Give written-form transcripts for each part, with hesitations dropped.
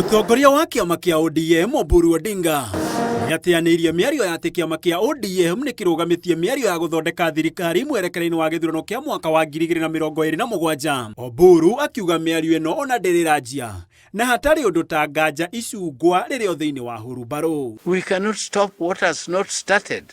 Mũtongoria wa kĩama kĩa ODM Oburu Odinga nĩateanĩirie mĩario ya atĩ kĩama kĩa ODM nĩ kĩrũgamĩtie mĩario ya gũthondeka thirikari mwerekera-inĩ wa gĩthurano kĩa mwaka wa 2027. Oburu akiuga mĩario ĩno ona ndĩrĩ ĩranjia na hatarĩ ũndũ ta nganja icungwa rĩrĩ o thĩinĩ wa hurumbarũ. We cannot stop what has not started.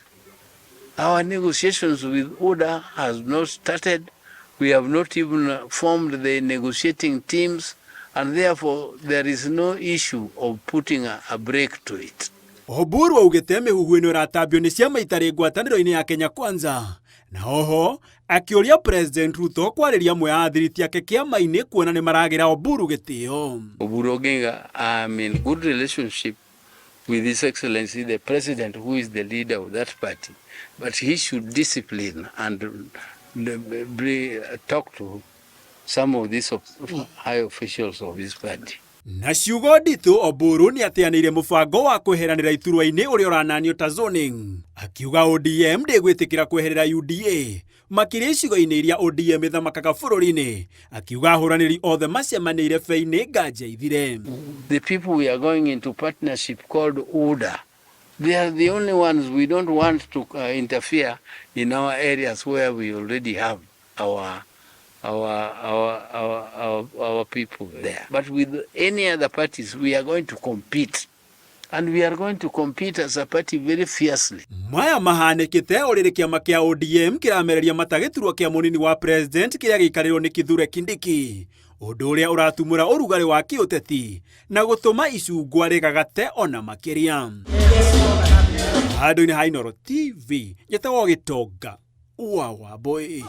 Our negotiations with UDA has not started. We have not even formed the negotiating teams, and therefore there is no issue of putting a break to it. Oburu augĩte mĩhuhu ĩno ĩratambio nĩ ciama itarĩ ngwatanĩro-inĩ ya Kenya Kwanza, na oho akĩũria President Ruto kwarĩria amwe a athiriti ake kĩama-inĩ kuona nĩ maragĩra Oburu gĩtĩo. Oburu Oginga, I'm in good relationship with His Excellency the President, who is the leader of that party. But he should discipline and talk to some of these high officials of his party. Na ciugo nditũ, Oburu nĩ ateanĩire mũbango wa kweheranĩra iturwa-inĩ ũrĩa ũrananio ta zoning, akiuga ODM ndĩgwĩtĩkĩra kweherera UDA makĩria icigo-inĩ iria ODM ĩthamakaga bũrũri-inĩ, akiuga ahũranĩri othe macemanĩire be-inĩ nganja ithire. The people we are going into partnership called UDA, they are the only ones we don't want to interfere in our areas where we already have our people there. But with any other parties, we are going to compete. And we are going to compete as a party very fiercely. Maya mahanĩkĩte o rĩrĩ kĩama kĩa ODM kĩramereria mata gĩturwa kĩa mũnini wa president kĩrĩa gĩikarĩrwo nĩ Kithure Kindiki, ũndũ ũrĩa ũratumũra ũrugarĩ wa kĩũteti na gũtũma icungwa rĩgagate ona makĩria. Handũ-inĩ ha Inooro TV, njĩtagwo Gĩtonga wa Wambũi.